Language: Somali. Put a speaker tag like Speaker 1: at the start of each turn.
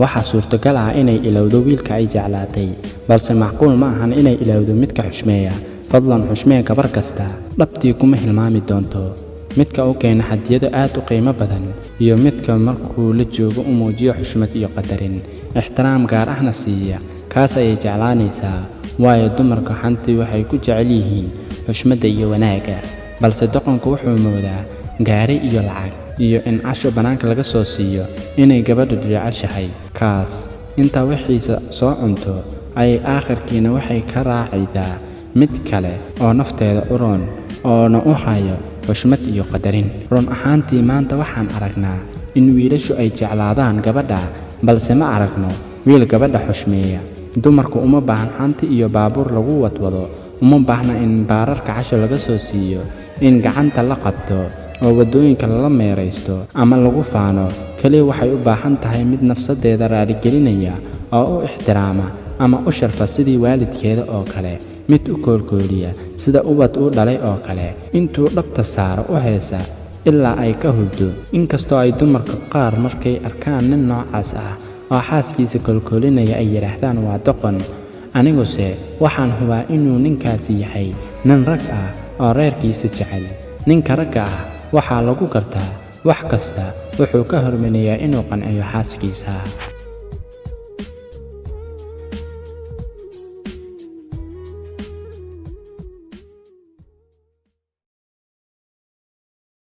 Speaker 1: Waxaa suurtogal ah inay ilowdo wiilka ay jeclaatay, balse macquul ma ahan inay ilowdo midka xushmeeya. Fadlan xushmee gabar kasta, dhabtii kuma hilmaami doonto. Midka u keena hadiyado aad u qiimo badan iyo midka markuu la joogo u muujiyo xushmad iyo qadarin, ixtiraam gaar ahna siiya, kaas ayay jeclaanaysaa. Waayo, dumarka xantii waxay ku jecel yihiin xushmadda iyo wanaagga, balse doqonku wuxuu moodaa gaari iyo lacag iyo in casho bannaanka laga soo siiyo inay gabadhu jeceshahay. Kaas intaa wixiisa soo cunto ayay aakhirkiina waxay ka raacaydaa mid kale oo nafteeda u roon oona u hayo xushmad iyo qadarin. Run ahaantii, maanta waxaan aragnaa in wiilashu ay jeclaadaan gabadha, balse ma aragno wiil gabadha xushmeeya. Dumarku uma baahan hanti iyo baabuur lagu wadwado, uma baahna in baararka casho laga soo siiyo, in gacanta la qabto oo waddooyinka lala meeraysto ama lagu faano. Kaliya waxay u baahan tahay mid nafsadeeda raaligelinaya oo u ixtiraama ama u sharfa sidii waalidkeeda oo kale, mid u koolkooliya sida ubad uu dhalay oo kale, intuu dhabta saaro u heesa ilaa ay ka hurdo. Inkastoo ay dumarka qaar markay arkaan nin noocaas ah oo xaaskiisa koolkoolinaya ay yidhaahdaan waa doqon, aniguse waxaan hubaa inuu ninkaasi yahay nin rag ah oo reerkiisa jecel. Ninka ragga ah waxaa lagu gartaa wax kasta wuxuu ka hormariyaa inuu qanciyo xaaskiisa.